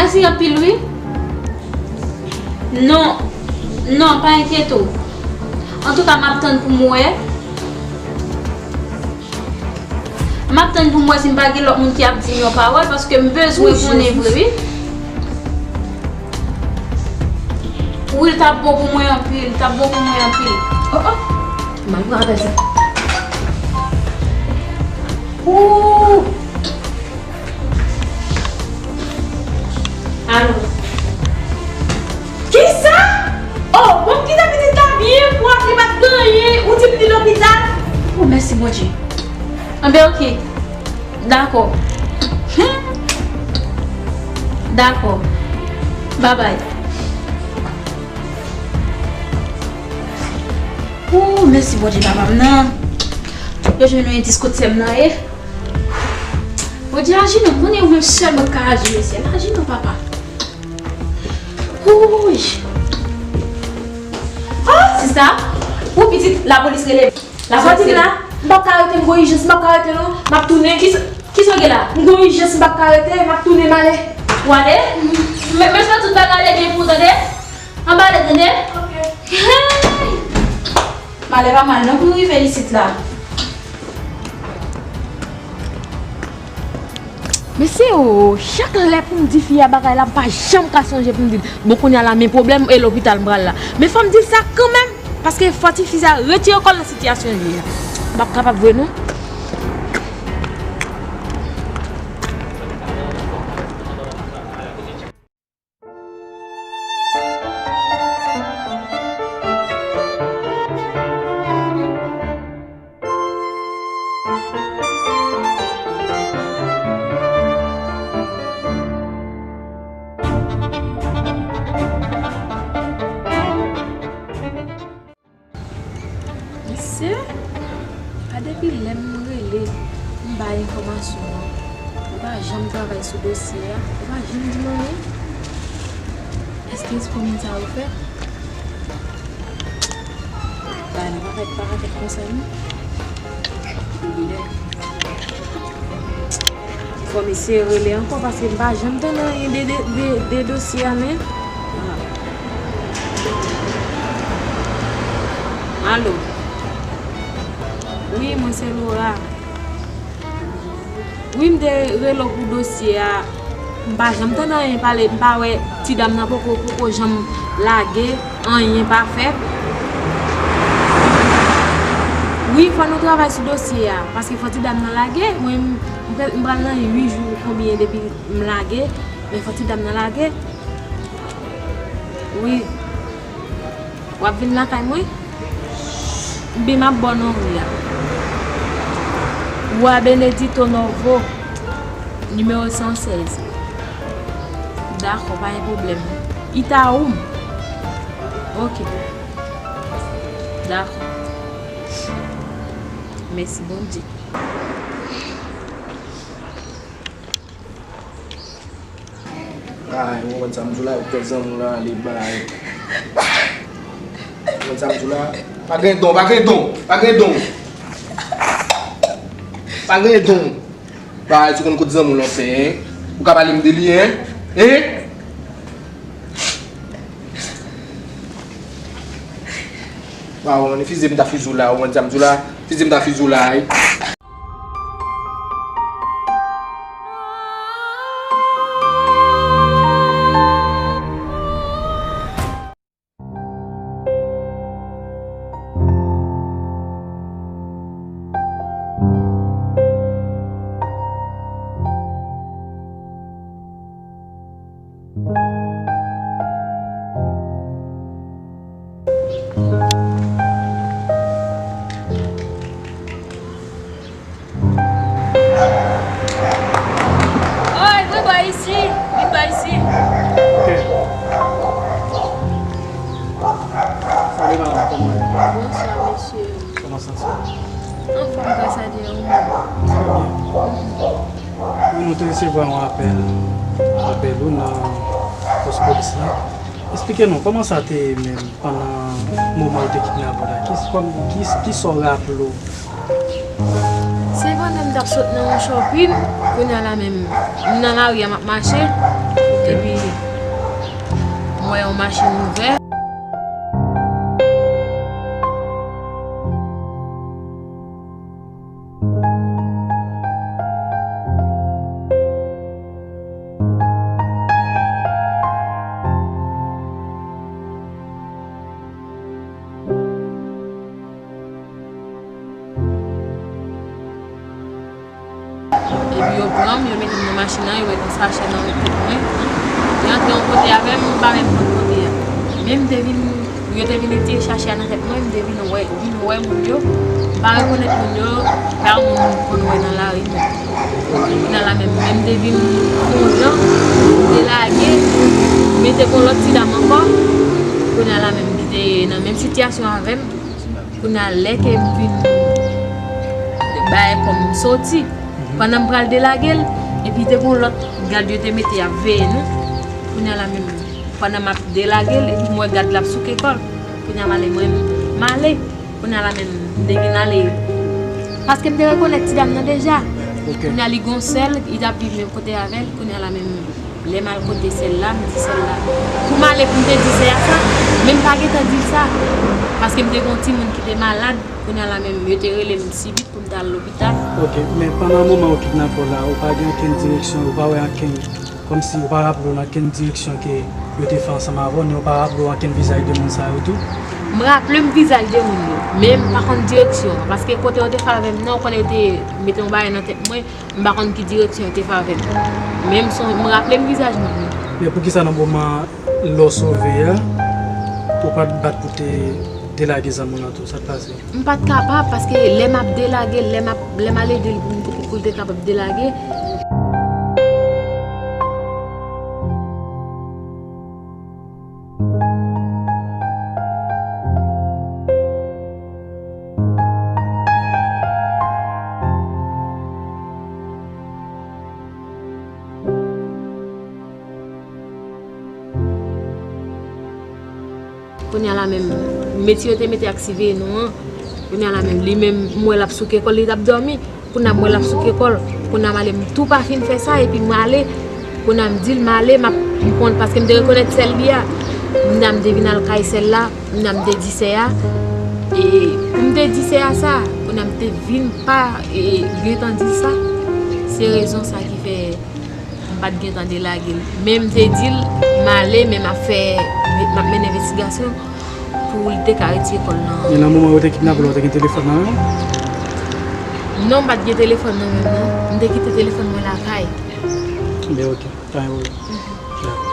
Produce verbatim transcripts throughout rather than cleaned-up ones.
Mèsi anpil, wi. Non, non, pa enkyete w. Antouka, m ap tann pou m wè. M ap tann pou m wè si m pa gen lòt moun ki ap di m yon pawòl, paske m bezwen konnen vre, wi. Wi, l t ap bon pou mwen anpil, l t ap bon pou mwen anpil. Oh, oh! M al pran apèl sa. Ooh! Alo. Kisa? Oh, bon, m kite pitit la byen pwòp, li pa t gen anyen, ou di m li lopital? Oh, mèsi Bondye. Anben, oke. Dakò. Dakò. Babay. Oh, mèsi Bondye, papa m nan. Yo jwenn yon endis kot sè m nan ye. Bondye, aji non, konnen ou menm sèl mwen k ka aji, mesye. Aji non, papa. Wouy. Ah, sista. Ou pitit, lapolis rele. Lapolis rele. M p ap ka rete, m gon ijans, m p ap ka rete non. M ap tounen. Kisa, kisa w gen la? M gon ijans, m p ap ka rete, m ap tounen, m ale. W ale? Men, men fè tout bagay ale byen pou ou, tande? Anba ale, tande? Ok. Hey! M ale pa mal non pou m rive isit la. Mesye o, chak lè pou m di fi a bagay la, m pa janm ka sonje pou m di l. Bon, kounye a la, men pwoblèm e lopital m pral la. Men fò m di l sa kanmenm, paske fò tifi sa retire kò l nan sitiyasyon l ye a. M p ap kapab vre non. Mesye, a depi lè m rele, m bay enfòmasyon an, yo pa janm travay sou dosye a, yo pa janm di m anyen. Èske se pou moun sa yo fè? Bagay la pa ka, pa ka fèt konsa non. Fò m eseye rele ankò, paske m pa janm tande anyen de, de, de, de dosye a, men. Alo. Wi, mwen se Laura. Wi, m te rele w pou dosye a. M pa janm tande anyen pale, m pa wè ti dam nan poko, poko janm lage, anyen pa fèt. Wi, fò nou travay sou dosye a, paske fò ti dam nan lage. Mwen, m, m pral nan uit jou konbyen depi m lage, men fò ti dam nan lage. Wi. W ap vin lakay mwen? Ebyen, m ap ba w non wi a. Rua Benedito Novo, nimewo san sèz. Dakò, pa gen pwoblèm. Itaú m. Ok. Dakò. Mèsi Bondye. Ay, ou konprann sa m di w la, ou pèdi zanmi w la, ale bay. Ou konprann sa m di w la? Pa gen don, pa gen don, pa gen don. Pa gen don. Bay, si w konn kot zanmi w lan fè, en? Ou ka pale m de li, en? En? Waw, mwen, fizi m ta fizi w la, ou konprann sa m di w la? Fizi m ta fizi w la, wi. Oy, vin bò isi, vin bò isi. Ok. Salut, madame, comment allez-vous? Bonsoir, monsieur. Comment ça se passe? Anfòm, gras a Dye, ou menm? Très bien. Wi, nou te resevwa yon apèl, apèl ou nan pòs polis la. Eksplike nou, kòman sa te ye menm pandan moman yo te kidnape w la? Ki, kòm, ki, ki sa w raple w? Se pandan m t ap sot nan yon shopping, kounye a la menm, m nan lari a, m ap mache. Epi, m wè yon machin ouvè. Epi yo pran m, yo mete m nan machin nan, yo mete yon sachè nan tèt mwen. Yo antre yon kote avè m, m pa menm konn kote a. Men m te vin, yo te vin retire sachè a nan tèt mwen, m te vin wè, vin wè moun yo. M pa rekonèt moun yo, pa yon moun m konn wè nan lari menm. Kounye a la menm, menm m te vin fè yon jan, m te lage, men te gon lòt ti dam ankò. Kounye a la menm ki te nan menm sitiyasyon avè m. Kounye a lè ke m fin bay kò m soti, pandan m pral delage l, epi te gon lòt gad yo te mete ap veye nou. Kounye a la menm, pandan m ap delage l, epi m wè gad la ap souke kò l. Kounye a m ale mwen, m ale. Kounye a la menm, m te vin ale. Paske m te rekonèt ti dam nan deja. Ok. Kounye a li gon sè l, li t ap viv menm kote avè l. Kounye a la menm, lè m al kote sè l la, m di sè l la. Pou m ale pou m te di sè a sa, men m pa gentan di l sa. Paske m te gon timoun ki te malad. Kounye a la menm, yo te rele m sibit pou m t al lopital. Ok, men pandan moman yo kidnape w la, ou pa gen ankenn direksyon, ou pa wè ankenn, kòmsi ou pa raple w nan ankenn direksyon ke yo te fè ansanm avè w, ni ou pa raple w ankenn vizaj de moun sa yo tou? M raple m vizaj de moun yo, men m pa konn direksyon an, paske kote yo te fè avè m nan, ou konnen yo te mete yon bagay nan tèt mwen, m pa konn ki direksyon yo te fè avè m. Men m son, m raple m vizaj moun yo. Men poukisa nan moman lè w sove a, ou pa t bat pou te delage zam ou nan tou? Sa k pase? M pa t kapab, paske lè m ap delage l, lè m ap, lè m al ede l pou, pou, pou l te kapab delage. Kounye a la menm, mesye yo te mete ak siveye nou an, kounye a la menm, li menm, m wè l ap souke kò l, li t ap dòmi. Kounye a m wè l ap souke kò l. Kounye a m ale, m tou pa fin fè sa, epi m ale. Kounye a m di l m ale, m ap, m konn, paske m te rekonèt sè l li a. Kounye a m te vin al kay sè l la, kounye a m te di sè a. E, pou m te di sè a sa, kounye a m te vin pa, e, gentan di l sa. Se rezon sa ki fè m pa t gentan delage l. Men m te di l, m ale, men m ap fè, m ap mennen envestigasyon pou l te ka retire kò l nan. Men nan moman yo te kidnape l, ou te gen telefòn nan men w? Non, m pa t gen telefòn nan men m, non. M te kite telefòn mwen lakay. Men ok, pa gen pwoblèm. Dakò.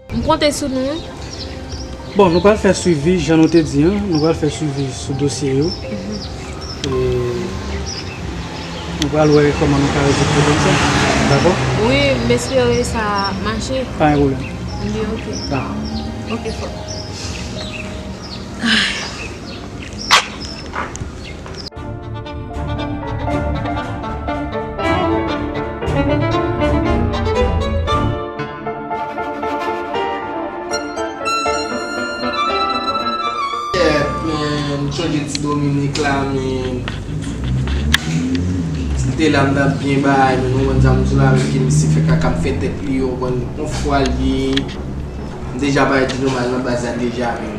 M konte sou nou. Bon, nou pral fè swivi, jan nou te di an, nou pral fè swivi sou dosye yo. E nou pral wè kòman nou ka rezoud pwoblèm sa. Dakò? Wi, m espere sa mache. Pa gen pwoblèm. Li ok. Dakò. Ok, fò. Kèt, men, m sonje ti Dominik la, men. Si l te la, m t ap byen bay, men nou konn sa m sou la, men ke misye fè kaka m fè tèt li, ou konn, yon fwa l ye. M deja bay di nou mal nan baz la deja, men.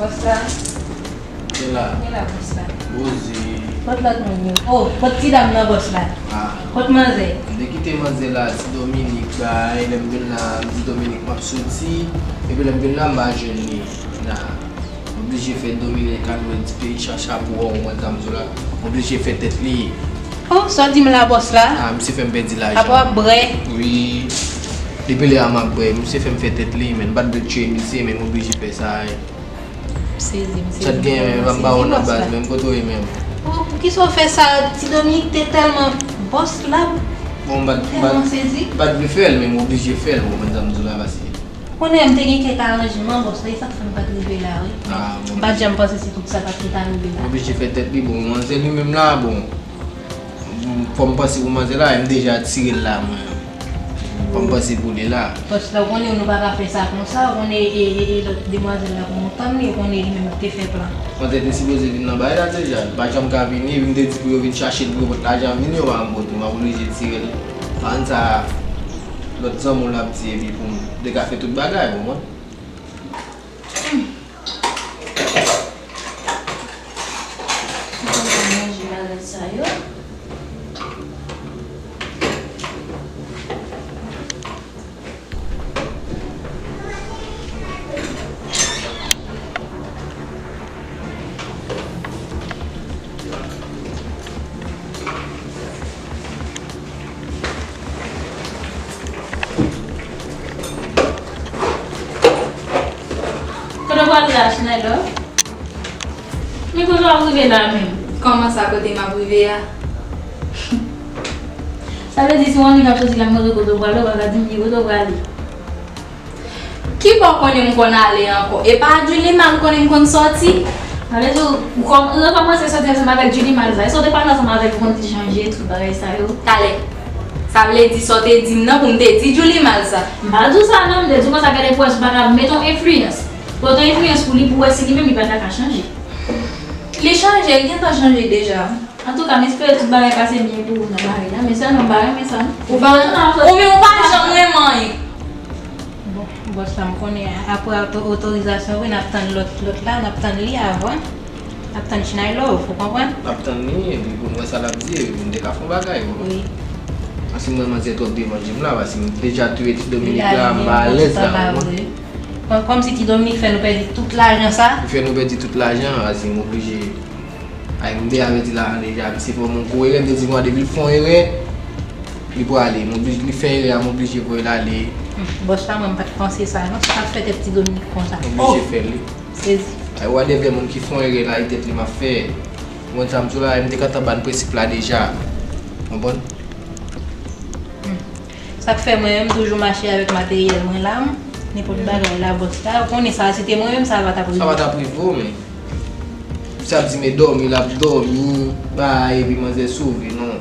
Bòs la. Gen la. Gen la, bòs la. Poze. Kot lòt moun yo? Oh, kot ti dam nan, bòs la? Ah. Kot manzè? M te kite manzè la, ti Dominik bay, lè m vin la, m di Dominik m ap soti, epi lè m vin la, m pa jwenn li. Na. M oblije fè Dominik al wè ti peyi chacha pou wè w konn sa m di w la. M oblije fè tèt li. Oh, sa w di m la, bòs la? Ah, misye fè m pèdi lajan. Apa w ap brè? Wi. Depi lè a m ap brè. Misye fè m fè tèt li, men m pa t vle tiye misye, men m oblije fè sa, wi. Sezi, m sezi. Sa t genyen menm, m pa wè w nan baz menm, kote w ye menm? Pou, poukisa w fè sa? Ti Dominik te tèlman bòs la, tèlman sezi. Bon, m pa t, m pa t vle fè l, men m oblije fè l, ou konprann sa m di w la, paske Konnen m te gen kèk aranjman, bòs la, e sa k fè m pa t rive la, wi. Ah, bon. M pa t janm panse se tout sa k ap ta rive la. Oblije fè tèt li, bon, manzè li menm la, bon. Fò m panse pou manzè la, e m deja tire l la, mwen. Fò m panse pou li la. Bòs la, ou konnen nou pa ka fè sa konsa, ou konnen e, e, e lòt demwazèl la, pou nou tann li, ou konnen li menm ki te fè plan. Manzè te sipoze vin nan bagay la deja, li pa t janm ka vini, epi m te di pou yo vin chache l, pou yo pot lajan, vini, yo pa janm pote, m ap oblije tire l. Ann sa. Lòt zanmi w l ap di epi pou m te ka fè tout bagay, ou konprann? Mwen konn manje bagay sa yo. Kote w prale la, Chinelo? Men kote w ap rive la menm? Kòman sa, kote m ap rive a? Sa vle di si yon nèg ap soti la, m mande kote w prale, ou pa ka di m ki kote w prale. Ki bò w konnen m konn ale ankò? E pa Djoulimal ou konnen m konn sòti? Sa vle di ou, ou kòm, ou rekòmanse sòti ansanm avèk Djoulimal sa. E sa w te pale ansanm avèk ou konn di chanje tout bagay sa yo? Talè. Sa vle di sa w te di m nan pou m te di Djoulimal sa. M pa di w sa non, m te di w konsa gade pou wè si w pa ka mete yon enfliyans. Pote yon enfliyans pou li, pou wè si li menm li pa ta ka chanje. Li chanje, li gentan chanje deja. Antouka, m espere tout bagay pase byen pou ou nan mari la, men sèlman m pa renmen sa non. Ou pa, ou menm ou pa janm renmen anyen. Bon, bòs la, m konnen apre oto-, otorizasyon, wi, n ap tann lòt, lòt la, n ap tann li avan. N ap tann Chinay Love, ou konprann? N ap tann li, epi pou n wè sa l ap di, epi n te ka fè yon bagay, ou konprann? Wi. Paske m wè manzè twòp devan je m la, paske m deja touye Ti Dominik la, m pa alèz la, ou konprann? Kòm, kòmsi Ti Dominik fè nou pèdi tout lajan sa. Li fè nou pèdi tout lajan, paske m oblije Ay, m te avèti l avan deja, misye fè m yon gwo erè, m te di, bon, depi l fè yon erè, li prale. M oblije, li fè erè a, m oblije voye l ale. Hmm, bòs la, mwen, m pa t panse sa, non, sa ap fè tèt Ti Dominik konsa. M oblije fè l, wi. Sezi. Ay, whatever, moun ki fè yon erè la, e tèt li m ap fè. Ou konn sa m di w la, m te gentan ban prensip la deja. Konprann? Hmm. Sa k fè mwen menm, m toujou mache avèk materyèl mwen la, m, nenpòt bagay la, bòs la, ou konnen sa, si te mwen menm, sa pa t ap rive. Sa pa t ap rive w, men. Sa ap di, men dòmi, l ap dòmi, bay, epi manzè sove, non.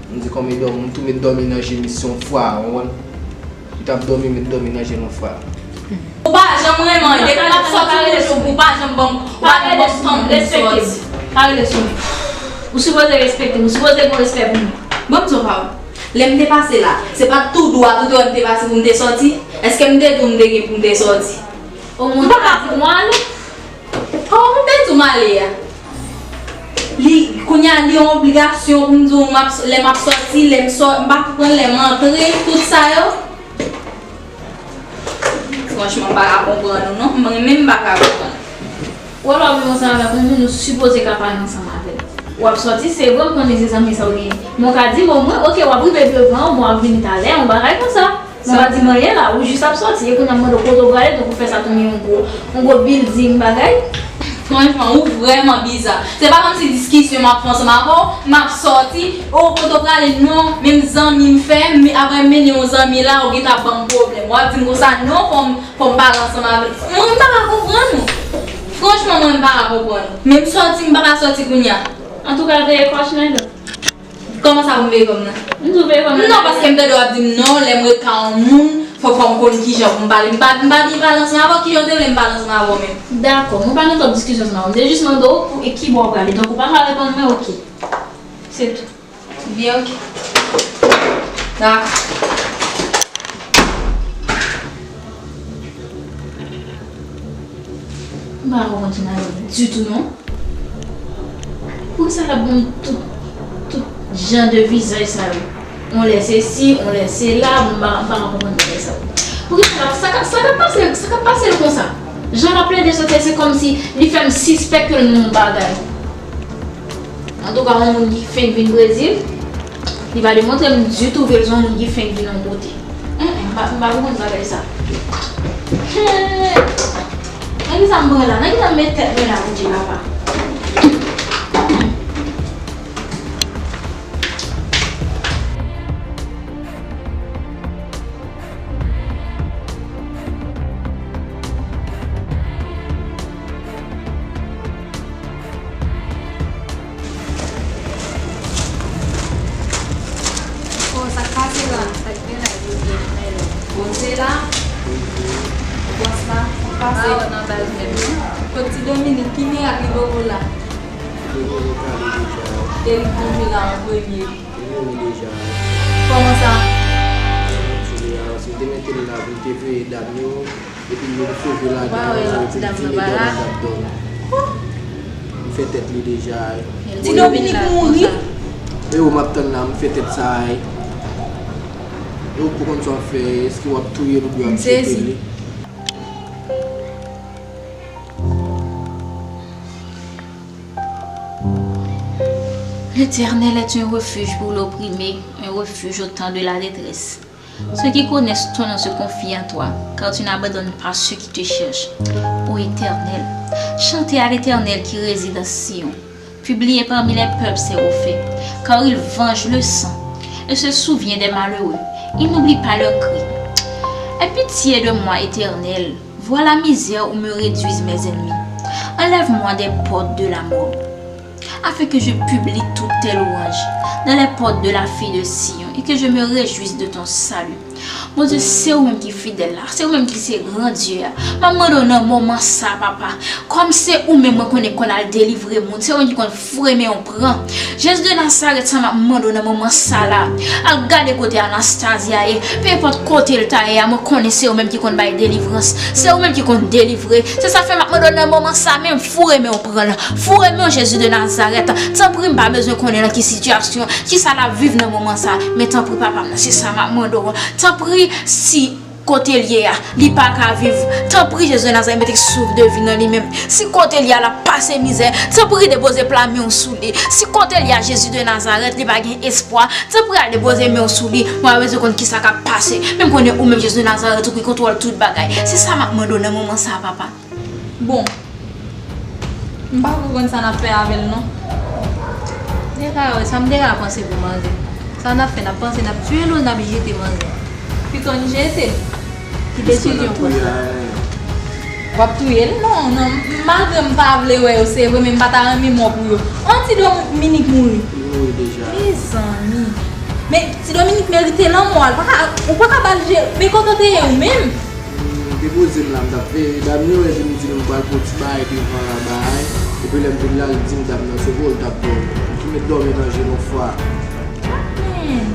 M di, kòm e dòmi, m tou met dòmi nan je m yon fwa, ou konprann? Li t ap dòmi, met dòmi nan je l yon fwa. Ou pa janm renmen, depi l ap sòti toujou, ou pa janm ban m, ou pa janm ban m tan pou m sòti. Pa rele sou mwen. Ou sipoze respekte m, ou sipoze gen respè pou mwen. Ban m di w yon pawòl. Lè m te pase la, se pa t tou dwat ou te wè m te pase pou m te sòti? Èske m te di w m te gen pou m te sòti? M pa ka konprann. Oh, m te di w m ale a. Li, kounye a, li yon obligasyon pou m di w m ap, lè m ap sòti, lè m sò-, m pa konprann lè m antre, tout sa yo. Franchman, m pa ka konprann ou non. Mwen menm m pa ka konprann. Ou wè lè w ap viv ansanm avèk yon moun, ou sipoze ka pale ansanm avè l. W ap sòti, se vre, m konnen se zanmi sa w genyen. Men w ka di m omwen, oke, w ap rive devan, bon, w ap vini talè, yon bagay konsa. Men w pa di m anyen la, ou jis ap sòti, e kounye a m mande w kote w prale, donk ou fè sa tounen yon gwo, yon gwo building bagay. Franchman, ou vrèman biza. Se pa kòmsi diskisyon m ap fè ansanm avè w, m ap sòti, o, kote w prale, non, menm zanmi m fè, men apre m mennen yon zanmi la, ou gentan ap ban m pwoblèm. W ap di m konsa, non, fò m, fò m pale ansanm avè l. Mwen, m pa ka konprann ou. Franchman, mwen, m pa ka konprann ou. Menm sòti, m pa ka sòti kounye a. Antouka, veye kò w, Chinelo. Kòman sa pou m veye kò m nan? M di w veye kò m nan. Non, paske m tande w ap di m non, lè m ret ka yon moun, fò, fò m konn kijan pou m pale. M pa, m pa byen pale ansanm avè w, kijan w te vle m pale ansanm avè w menm? Dakò, mwen pa nan twòp diskisyon ansanm avè w. M te jis mande w pou, e ki bò w prale. Donk, ou pa ka reponn mwen, oke. Se tou. Byen, oke. Dakò. M pa ka konprann Chinelo ditou non. Poukisa l ap ban m tout, tout jan de vizaj sa yo? On lè se si, on lè se la, m pa, m pa ka konprann bagay sa yo. Poukisa l ap, sa k ap, sa k ap pase, sa k ap pase l konsa? Jan l ap plede sòti, se kòmsi li fè m sispèk ke l nan yon bagay. Antouka, yon moun ki fenk vin Brezil, li pa demontre m ditou ke l se yon moun ki fenk vin yon kote. Hen, hen, m pa, m pa konprann bagay sa. Hen. Nan kisa m pran la? Nan kisa m met tèt mwen la, Bondye papa? Oh, sa k pase la? Sa k gen la, yo gen mèl. Poze la. Bòs la, sa k pase? Bawo nan bal menm. Kot ti Dominik, ki mirak li ba w la? Li mouri kale deja. E li k toujou la an premye. Li mouri deja. Kòman sa? Li mouri deja. Si m te mete l la pou m te veye dam yo, epi yo sove ladan, epi m vini dòmi dap dòmi. M fè tèt li deja. Ti Dominik mouri? E ou m ap tann la, m fè tèt sa a. E ou pou konn sa w ap fè, èske w ap touye l oubyen w ap jete li? L'Éternel est un refuge pour l'opprimé, un refuge au temps de la détresse. Ceux qui connaissent ton nom se confient en toi, car tu n'abandonnes pas ceux qui te cherchent. Ô Éternel, chantez à l'Éternel qui réside à Sion. Publiez parmi les peuples ses hauts faits, car il venge le sang et se souvient des malheureux. Il n'oublie pas leurs cris. Aie pitié de moi, Éternel. Vois la misère où me réduisent mes ennemis. Enlève-moi des portes de la mort, afin que je publie toutes tes louanges dans les portes de la fille de Sion et que je me réjouisse de ton salut. Bondye, se ou menm ki fidèl la, se ou menm ki se gran Dye a. M ap mande w nan moman sa, papa, kòm se ou menm mwen konnen konn al delivre moun, se ou menm ki konn foure men w pran. Jezi de Nazarèt, sa m ap mande w nan moman sa la. Al gade kote Anastasia ye. Pe enpòt kote l ta ye a, mwen konnen se ou menm ki konn bay delivrans. Se ou menm ki konn delivre. Se sa fè m ap mande w nan moman sa menm, foure men w pran l. Foure men w, Jezi de Nazarèt. Tanpri, m pa bezwen konnen nan ki sitiyasyon, kisa l ap viv nan moman sa. Men tanpri, papa m nan, se sa m ap mande w. Tanpri, si kote l ye a, li pa ka viv. Tanpri, Jezi de Nazarèt, mete souf de vi nan li menm. Si kote l ye a, l ap pase mizè, tanpri, depoze pla men w sou li. Si kote l ye a, Jezi de Nazarèt, li pa gen espwa, tanpri, al depoze men w sou li. Mwen pa bezwen konn kisa k ap pase. Men m konnen ou menm, Jezi de Nazarèt, ou ki kontwòl tout bagay. Se sa m ap mande w nan moman sa, papa. Bon, m pa ko konn sa n ap fè avè l non. Te ka wè, sa m te ka panse pou manzè. Sa n ap fè, n ap panse, n ap tiye l ou n ap jete manzè? Pito n jete l. Ki desizyon w pran? W ap touye l? Non, non, malgre m pa vle wè yo, se vre, men m pa ta renmen mò pou yo. An ti Dominik mouri. Li mouri deja. Mezanmi. Men ti Dominik merite lanmò a, l pa ka, ou pa ka ba l je, men kote w te ye ou menm? Hmm, depoze m la, m t ap veye dam yo, epi m di l m pral pran ti bagay devan bagay, epi lè m vin la, l di m dam nan sove w, l t ap dòmi. M tou met dòmi nan je l yon fwa. Hmm,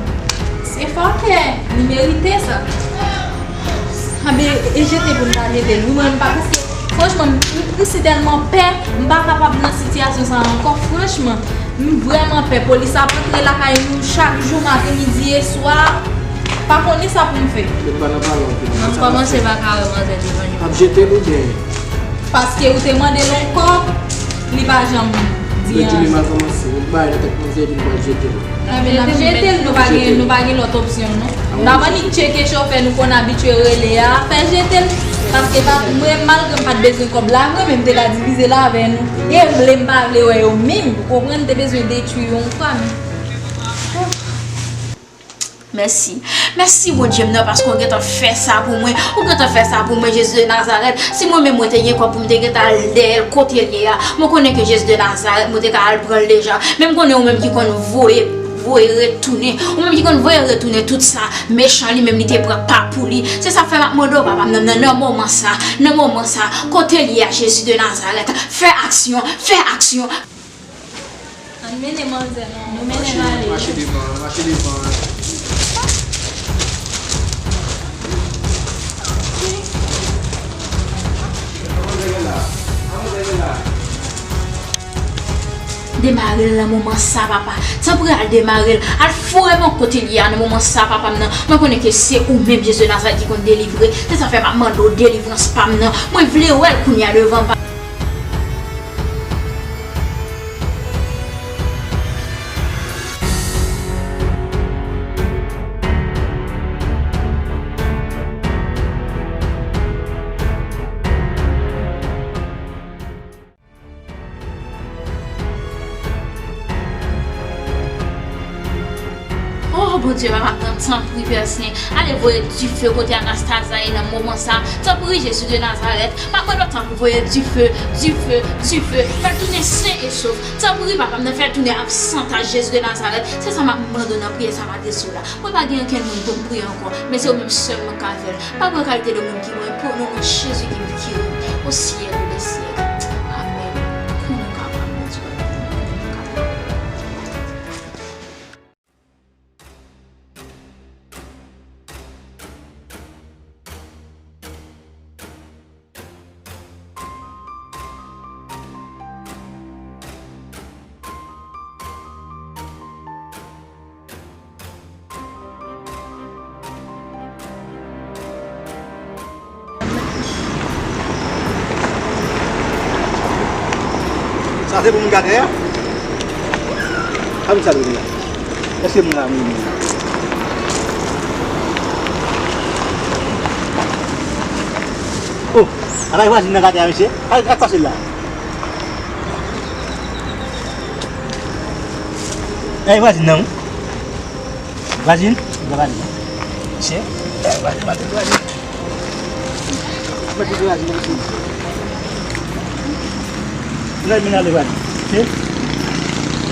se fòkè, li merite sa. Anben, e jete pou n ta jete l. Wi, mwen, m pa, paske, franchman, m, m, m si tèlman pè, m pa kapab nan sitiyasyon sa a ankò, franchman. M vrèman pè polis ap antre lakay nou chak jou, maten, midi e swa. Pa konnen sa pou m fè. Met pa nan pale anpil. M kòmanse pa ka wè manzè devan je m. Ap jete l oubyen? Paske ou te mande l yon kòb, li pa janm di anyen. Met li mal kòmanse. Met bagay nan tèt manzè epi l pral jete l. Anben, n ap jete l, nou pa gen, nou pa gen lòt opsyon, non. N ap annik tcheke chofè nou konn abitye rele a, fè jete l. Paske pa, mwen, malgre m pa t bezwen kòb la, mwen menm te ka divize l avè nou. E vle m pa vle wè yo menm, ou konprann, te bezwen detwi yon fwa, men. Mèsi. Mèsi, Bondye m nan, paske w gentan fè sa pou mwen. Ou gentan fè sa pou mwen, Jezi de Nazarèt. Si mwen menm mwen te gen kòb pou m te gentan al dèyè l kote l ye a, mwen konnen ke Jezi de Nazarèt, mwen te ka al pran l deja. Men m konnen ou menm ki konn voye, voye retounen. Ou menm ki konn voye retounen tout sa mechan li menm li te pran pa pou li. Se sa fè m ap mande w, papa m nan, nan, nan moman sa, nan moman sa, kote l ye a, Jezi de Nazarèt? Fè aksyon, fè aksyon. Ann mennen manzè non, nou mennen l ale. Mache devan, mache devan. Demare l nan moman sa, papa. Tanpri al demare l. Al foure men w kote l ye a nan moman sa, papa m nan. Mwen konnen ke se ou menm, Jezi Nazarèt, ki konn delivre. Se sa fè m ap mande w delivrans pa m nan. Mwen vle wè l kounye a devan pa. Bondye, papa, tanpri, Pè Sen, ale voye dife kote Anastaza ye nan moman sa. Tanpri, Jezi de Nazarèt, pa pran lòt tan pou voye dife, dife, dife. Fè l tounen sen e sof. Tanpri, papa, m nan fè l tounen ak santa, Jezi de Nazarèt. Se sa m ap mande w nan priyè sa maten sou la. Mwen pa gen okenn moun pou m priye ankò, men se ou menm sèl mwen ka fè l. Pa pran kalite de moun ki mwen, pou non nan Jezi ki, ki rèn o syèk de syèk. Amèn. Konnen w kapab, Bondye, konnen w kapab. Sa se pou moun k atè a? Sa moun sa dwe la? Èske moun la moun la? Oh, ala vwazin nan k atè a, mesye. Ala, ala k pase la. Ala vwazin nan, wi. Vwazin, vwazin. Mesye, vwazin, vwazin, vwazin. Mwen te vwazin nan, mesye. Mwen men ale vwazin. Mesye.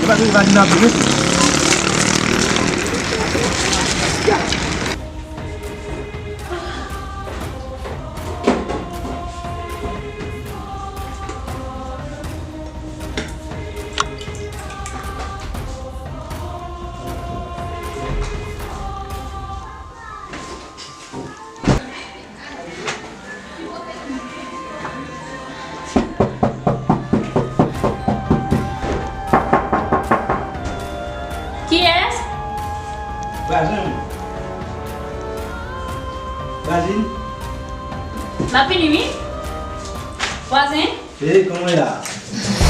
E pa vwazin nan, mesye. Kiyès? Vwazin. Vwazin. M ap vini, wi. Vwazen. Hey, kòman w ye la?